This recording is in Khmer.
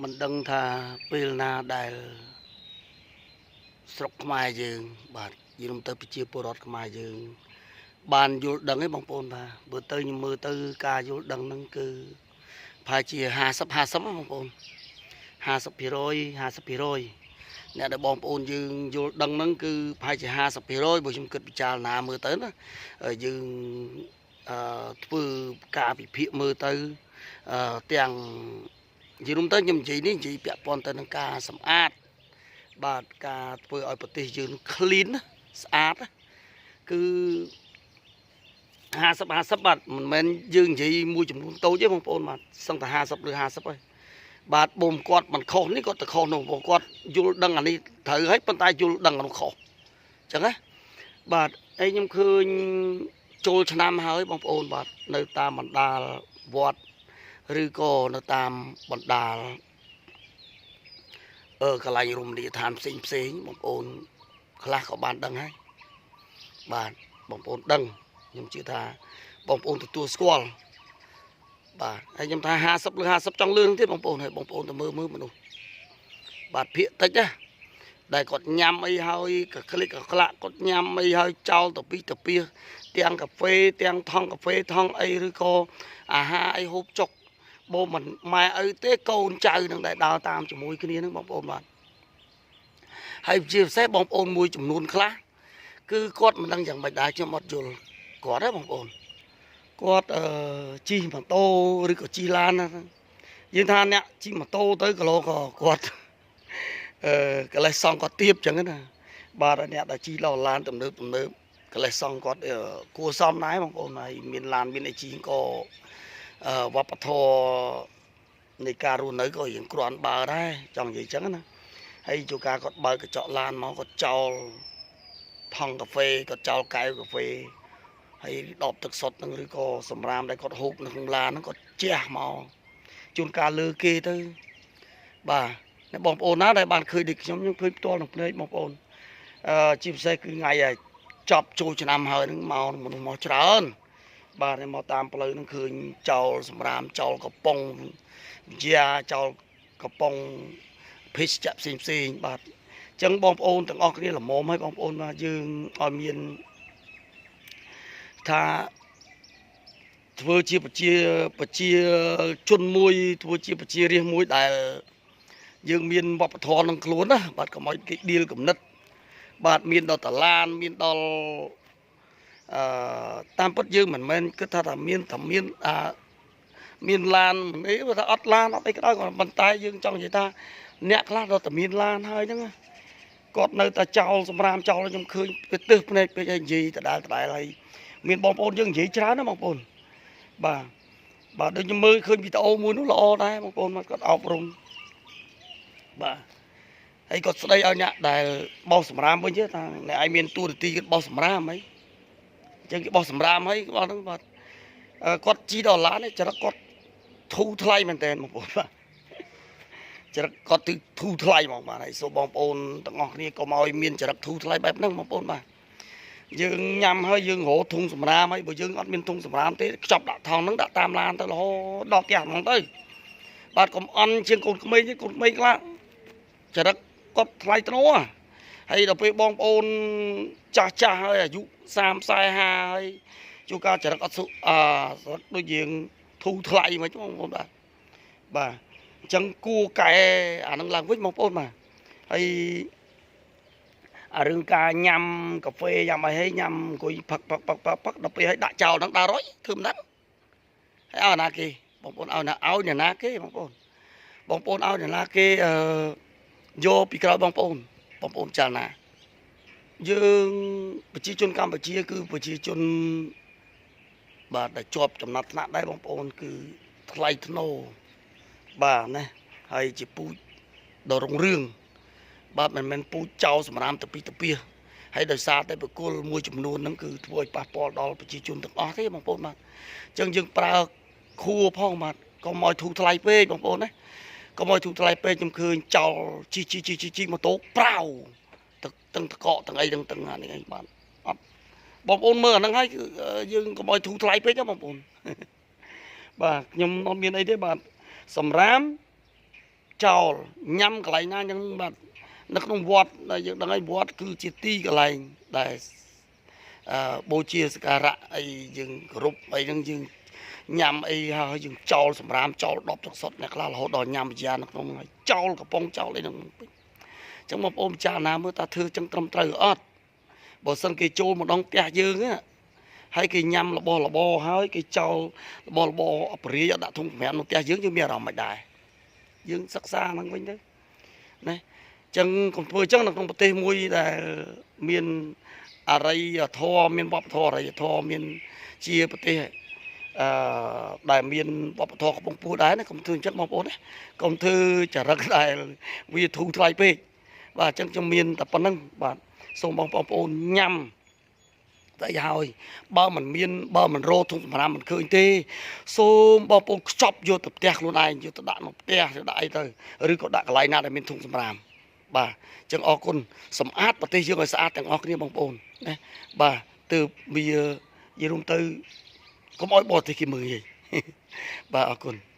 មិនដឹងថាពេលណាដែលស្រុកខ្មែរយើង បាទយើងទៅប្រជាពលរដ្ឋខ្មែរយើង បានយល់ដឹងឯងបងប្អូនបាទបើទៅខ្ញុំមើលទៅការយល់ដឹងហ្នឹងគឺប្រហែលជា50 50បងប្អូន50% 50%អ្នកដែលបងប្អូនយើងយល់ដឹងហ្នឹងគឺប្រហែលជា50%បើខ្ញុំគិតពិចារណាមើលទៅណាយើងអឺធ្វើការវិភាគមើលទៅទាំងនិយាយរួមទៅខ្ញុំនិយាយនេះនិយាយពាក់ព័ន្ធទៅនឹងការសម្អាតបាទការធ្វើឲ្យប្រទេសយើង clean ស្អាតគឺ50 50បាទមិនមែនយើងនិយាយមួយចំនួនតូចទេបងប្អូនបាទសឹងតែ50ឬ50ហើយបាទបូមគាត់មិនខុសនេះគាត់ទៅខុសនោះបងគាត់យល់ដឹងអានេះត្រូវហើយប៉ុន្តែយល់ដឹងអានោះខុសអញ្ចឹងណាបាទហើយខ្ញុំឃើញចូលឆ្នាំហើយបងប្អូនបាទនៅតាមបណ្ដាលវត្តឬក៏នៅតាមបណ្ដាលកន្លែងរមណីយដ្ឋានផ្សេងផ្សេងបងប្អូនខ្លះក៏បានដឹងហើយបាទបងប្អូនដឹងខ្ញុំជឿថាបងប្អូនទទួលស្គាល់បាទហើយខ្ញុំថា50ឬ50ចង់លឿនទៀតបងប្អូនហើយបងប្អូនទៅមើលមើលមនុស្សបាទភាកតិចណាដែលគាត់ញ៉ាំអីហើយក៏ក្លិកក៏ក្លាក់គាត់ញ៉ាំអីហើយចោលទៅពីទៅពីទាំងកាហ្វេទាំងថង់កាហ្វេថង់អីឬក៏អាហារអីហូបចុកបូមមិនម៉ែឪទេកូនចៅនឹងដែលដើរតាមជាមួយគ្នានឹងបងប្អូនបាទហើយជាពិសេសបងប្អូនមួយចំនួនខ្លះគឺគាត់មិនដឹងយ៉ាងម៉េចដែរខ្ញុំអត់យល់គាត់ទេបងប្អូនគាត់អឺជិះម៉ូតូឬក៏ជិះឡានណាយើងថាអ្នកជិះម៉ូតូទៅគីឡូក៏គាត់អឺកលេសសង់គាត់ទៀបចឹងណាបាទអ្នកដែលជិះឡឡានទំនើបទំនើបកលេសសង់គាត់គួសមដែរបងប្អូនហើយមានឡានមានអីជិះក៏វប្បធម៌នៃការរស់នៅក៏រៀងគ្រាន់បើដែរចង់និយាយចឹងណាហើយជួការគាត់បើកកញ្ចក់ឡានមកគាត់ចោលថង់កាហ្វេគាត់ចោលកែវកាហ្វេហើយដបទឹកសុទ្ធនឹងឬក៏សម្រាមដែលគាត់ហូបនៅក្នុងឡានហ្នឹងគាត់ជះមកជួនកាលលើគេទៅបាទអ្នកបងប្អូនណាដែលបានឃើញដូចខ្ញុំខ្ញុំឃើញផ្ទាល់ក្នុងភ្នែកបងប្អូនអឺជាពិសេសគឺថ្ងៃចប់ចូលឆ្នាំហើយហ្នឹងមកមនុស្សមកច្រើនបាទមកតាមផ្លូវហ្នឹងឃើញចោលសម្រាមចោលកំប៉ុងជាចោលកំប៉ុងភេសជ្ជៈផ្សេងផ្សេងបាទអញ្ចឹងបងប្អូនទាំងអស់គ្នាល្មមឲ្យបងប្អូនបាទយើងឲ្យមានថាធ្វើជាប្រជាប្រជាជនមួយធ្វើជាប្រជារាស្ត្រមួយដែលយើងមានវប្បធម៌ក្នុងខ្លួនណាបាទកុំឲ្យគេឌៀលគំនិតបាទមានដល់តាឡានមានដល់អឺតាមពិតយើងមិនមែនគិតថាថាមានថាមានអាមានឡានមិនអីបើថាអត់ឡានអត់អីក៏ដោយប៉ុន្តែយើងចង់និយាយថាអ្នកខ្លះដល់តែមានឡានហើយហ្នឹងគាត់នៅតែចោលសម្រាមចោលខ្ញុំឃើញវាទើសភ្នែកពេកហើយនិយាយដដែលដដែលហើយមានបងប្អូនយើងនិយាយច្រើនណាបងប្អូនបាទបាទដូចខ្ញុំមើលឃើញវីដេអូមួយនោះល្អដែរបងប្អូនគាត់អប់រំបាទហើយគាត់ស្ដីឲ្យអ្នកដែលបោសសម្រាមវិញទេថាអ្នកឯងមានតួនាទីគាត់បោសសម្រាមហីអញ្ចឹងគេបោសសម្រាមហើយគាត់ហ្នឹងបាទគាត់ជីដល់ឡានចរិតគាត់ធូរថ្លៃមែនតើបងប្អូនបាទចរិតគាត់ទធូរថ្លៃហ្មងបាទហើយសូមបងប្អូនទាំងអស់គ្នាកុំឲ្យមានចរិតធូរថ្លៃបែបហ្នឹងបងប្អូនបាទយើងញ៉ាំហើយយើងរកធុងសម្រាមហើយបើយើងអត់មានធុងសម្រាមទេខ្ចប់ដាក់ថង់ហ្នឹងដាក់តាមឡានទៅរហូតដល់ផ្ទះហ្មងទៅបាទកុំអន់ជាងកូនក្មេងទេកូនក្មេងខ្លះចរិតគាត់ថ្លៃធ្នូហើយដល់ពេលបងប្អូនចាស់ចាស់ហើយអាយុ30 40 50ហើយជួនកាលចរិតអត់សុអាចរិតដូចយើងធូរថ្លៃមិនបងប្អូនបាទបាទអញ្ចឹងគួរកែអានឹងឡើងវិញបងប្អូនបាទហើយអារឿងការញ៉ាំកាហ្វេញ៉ាំអីហើយញ៉ាំអង្គុយផឹកផឹកផឹកផឹកផឹកដល់ពេលឲ្យដាក់ចោលហ្នឹងដើររយធ្វើមិនដឹងហើយឲ្យណាគេបងប្អូនឲ្យណាឲ្យអ្នកណាគេបងប្អូនបងប្អូនឲ្យអ្នកណាគេអឺយកពីក្រោយបងប្អូនបងប្អូនចាលណាយើងប្រជាជនកម្ពុជាគឺប្រជាជនបាទដែលជាប់ចំណាត់ថ្នាក់ដែរបងប្អូនគឺថ្លៃធ្នូបាទណាហើយជាពូជដ៏រុងរឿងបាទមិនមែនពូជចោលសម្រាមទៅពីទៅពីហើយដោយសារតែបុគ្គលមួយចំនួនហ្នឹងគឺធ្វើឲ្យប៉ះពាល់ដល់ប្រជាជនទាំងអស់ទេបងប្អូនបាទអញ្ចឹងយើងប្រើខួរផងបាទកុំឲ្យធូរថ្លៃពេកបងប្អូនណាកុំឲ្យធូរថ្លៃពេកខ្ញុំឃើញចោលជីជីជីជីជីម៉ូតូប្រាវទឹកទាំងតកកទាំងអីទាំងទាំងអានេះអីបាទអត់បងប្អូនមើលអាហ្នឹងហើយគឺយើងកុំឲ្យធូរថ្លៃពេកណាបងប្អូនបាទខ្ញុំអត់មានអីទេបាទសម្រាម ចោលញ៉ាំកន្លែងណាអញ្ចឹងបាទនៅក្នុងវត្តដែលយើងដឹងហើយវត្តគឺជាទីកន្លែងដែលអឺបូជាសក្ការៈអីយើងគោរពអីហ្នឹងយើងញ៉ាំអីហើយយើងចោលសម្រាមចោលដបទឹកសុទ្ធអ្នកខ្លះរហូតដល់ញ៉ាំវិញ្ញានៅក្នុងហើយចោលកំប៉ុងចោលអីហ្នឹងពេញអញ្ចឹងបងប្អូនពិចារណាមើលតើធ្វើអញ្ចឹងត្រឹមត្រូវអត់បើសិនគេចូលមកដងផ្ទះយើងហើយគេញ៉ាំរបស់របរហើយគេចោលរបស់របរអបរិយដាក់ធុងសម្រាមនៅផ្ទះយើងយើងមានអារម្មណ៍មិនដែរយើងសិក្សាហ្នឹងវិញទៅណាចឹងកុំធ្វើចឹងនៅក្នុងប្រទេសមួយដែលមានអរិយធម៌មានវប្បធម៌អរិយធម៌មានជាប្រទេសអឺដែលមានវប្បធម៌ខ្ពង់ខ្ពស់ដែរណាកុំធ្វើអញ្ចឹងបងប្អូនណាកុំធ្វើចរិតដែលវាធូរថ្លៃពេកបាទអញ្ចឹងខ្ញុំមានតែប៉ុណ្្នឹងបាទសូមបងប្អូនញ៉ាំតែហើយបើមិនមានបើមិនរោធុងសម្រាមមិនឃើញទេសូមបងប្អូនខ្ចប់យកទៅផ្ទះខ្លួនឯងយកទៅដាក់នៅផ្ទះទៅដាក់អីទៅឬក៏ដាក់កន្លែងណាដែលមានធុងសម្រាមបាទអញ្ចឹងអរគុណសម្អាតប្រទេសយើងឲ្យស្អាតទាំងអស់គ្នាបងប្អូនណាបាទទើបវានិយាយរួមទៅកុំឲ្យបរទេសគេមើលងាយ បាទអរគុណ។